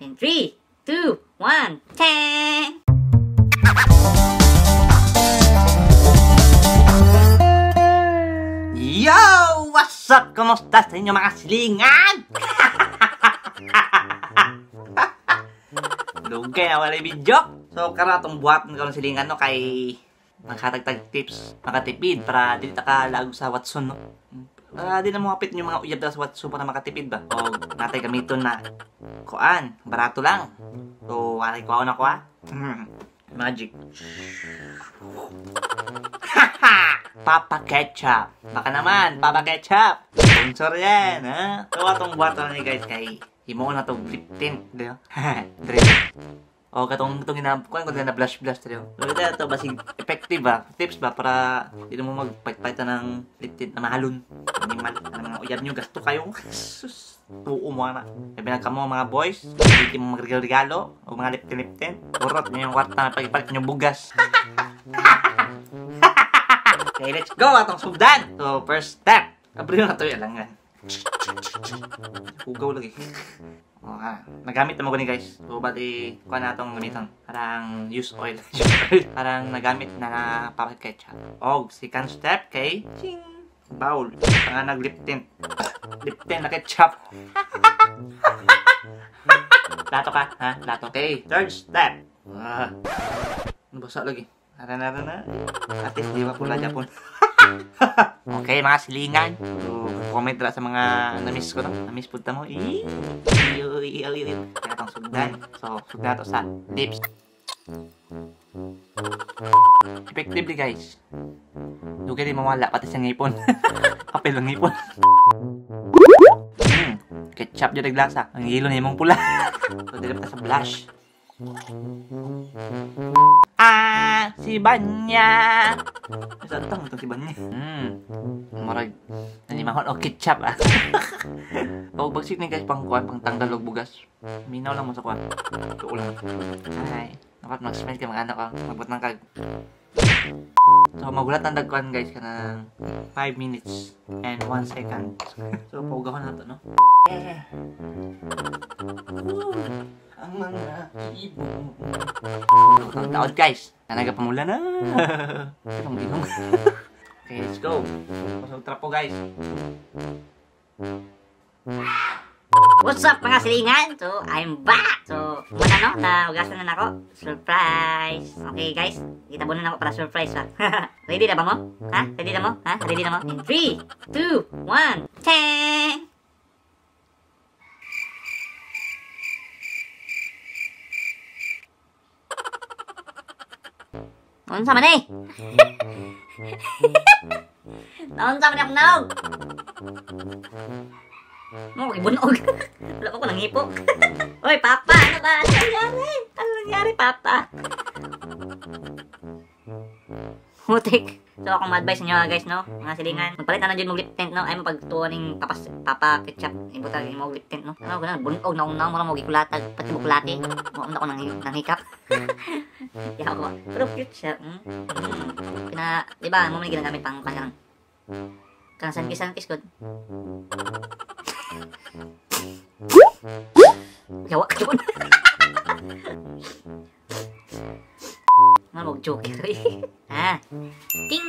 In 3, 2, 1, 10! Yo! What's up? Kumusta sa inyo mga silingan? Lugay na wala video. So karon atong buhaton karon silingan no kay maghatag-tag tips makatipid para dili ta ka laag sa Watson no. Para di na mo hapit yung mga uyab sa Watson para makatipid ba. O natay gamiton na kuan, barato lang. So aray kuha na kuha. Magic. Papa Ketchup. Baka naman, Papa Ketchup. Sponsor yan, ha? So, atong buhaton ni guys kay himo na to lip tint, di ba? Drip. O katong itong ginakuan ko na blush blush dito. So, ito basig effective ba? Tips ba para di mo magpait-pait ng lip tint na mahalon. Animal, ang mga uyab nyo gasto kayo. Sus, tuo mo na. Sabi na kamo mga boys, hindi mo magregalo-regalo o mga lip tint lip tint. Urot niyo yung kwarta na pagpalit niyo bugas. Okay, let's go! Atong sugdan! So, first step. Abril na ito yung alangan. Hugaw lagi. Oh, ha. Nagamit na mo gani guys. So, bali, kuha na itong gamiton. Parang use oil. Parang nagamit na Papa Ketchup. Og, second step kay ching! Bowl. Ang nag lip tint. Lip tint na ketchup. Lato ka, ha? Lato. Okay, third step. Ah. Nabasa lagi. Ara na. At least di ba pula Japon. Okay, mga silingan. So, comment ra sa mga na-miss ko, no? Na-miss punta mo. Kaya itong sugdan. So, sugdan to sa lips. Effectively, guys. Dugay di mawala, pati sa ngipon. Kapil ang ngipon. Ketchup dyan naglasa. Ang hilo na imong pula. So, dilip ka sa blush. Ah, si Banya. Saan tong itong si Banya? Marag nanimahon o ketchup ah. O bagsik ni guys pang kuan pang tanggal og bugas. Minaw lang mo sa kuan. Tuo lang. Ay, dapat mag-smell ka mga anak ko. Magbot ng kag. So magulat ang dagkuan guys kanang 5 minutes and 1 second. So paugaw na to no. Ang mga ibon. Taon guys, nanaga pamula na. Itong ginong. Okay, let's go. Pasok trapo guys. What's up mga silingan? So, I'm back! So, muna no, nahugasan na ako. Surprise! Okay guys, gitabunan ako para surprise ha. Ready na ba mo? Ha? Ready na mo? Ha? Ready na mo? In 3, 2, 1, 10! Unsa man eh? Naunsa man akong naog? Mo ibunog. Wala pa ko nanghipo. Oy, Papa, ano ba? Ano nangyari? Ano nangyari, Papa? Mutik. So, akong ma-advise niyo guys, no? Mga silingan. Magpalit na lang dyan mong lip tint, no? Ay mo pagtuwa ning Papa Ketchup. Ibutag mo lip tint, no? Ano, ganun. Bunog na unang mo gikulatag. Pati bukulati. Mo ako nang hikap. Di ako. Pero cute siya. Pina, di ba, mo man ginagamit pang kanang kanang sankis-sankis ko. Yawa ka yun. Nga mag-joker eh. Ha? Ting!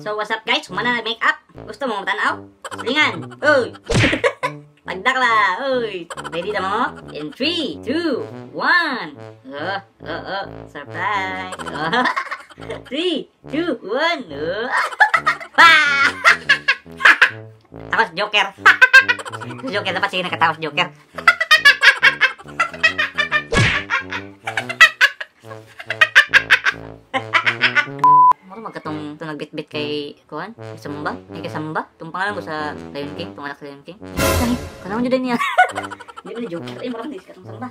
So, what's up guys? Humana na make-up. Gusto mo matanaw? Silingan! Uy! Pagdakla! Uy! Ready na mo? In 3, 2, 1! Oh, oh, oh! Surprise! Oh. 3, 2, 1! Oh. Tapos Joker! Joker dapat sige nakatawas Joker. Mura magkatong itong nagbitbit kay kuan, kay Samba, ay kay Samba, itong pangalan ko sa Lion King, itong anak sa Lion King. Ay, kanawin nyo din niya. Hindi ba ni Joker? Ay, mura hindi katong Samba.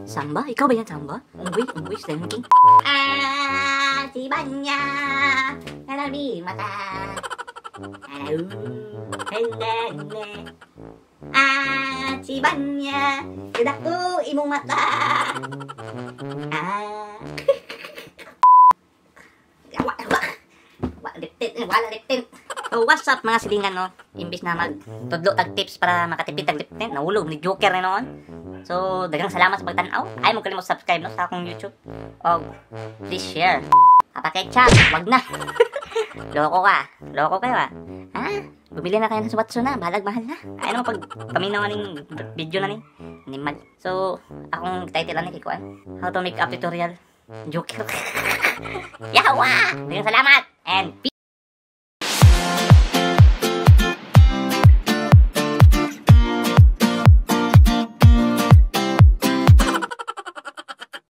Samba? Ikaw ba yan, Samba? Unggoy, unggoy sa Lion King. Ah, si Banya, nalabi mata. Hello, hello, ah, si Banya, kadako imong mata. Ah. Wala lip tint, wala lip tint. So, what's up, mga silingan, no? Imbis na mag tudlo tag tips para makatipid tag lip tint, nahulog ni Joker na noon. So, daghang salamat sa pagtan-aw. Ayaw mo kalimot subscribe, no, sa akong YouTube. Og please share. Papa Ketchup, wag na. Loko ka. Loko kayo ah. Ha? Bumili na kayo ng Watson na. Bahalag mahal na. Ay naman pag paminaw ning video na ni. Animal. So, akong title ani kay kuan. How to make up tutorial. Joker. Yawa! Daghang salamat and peace.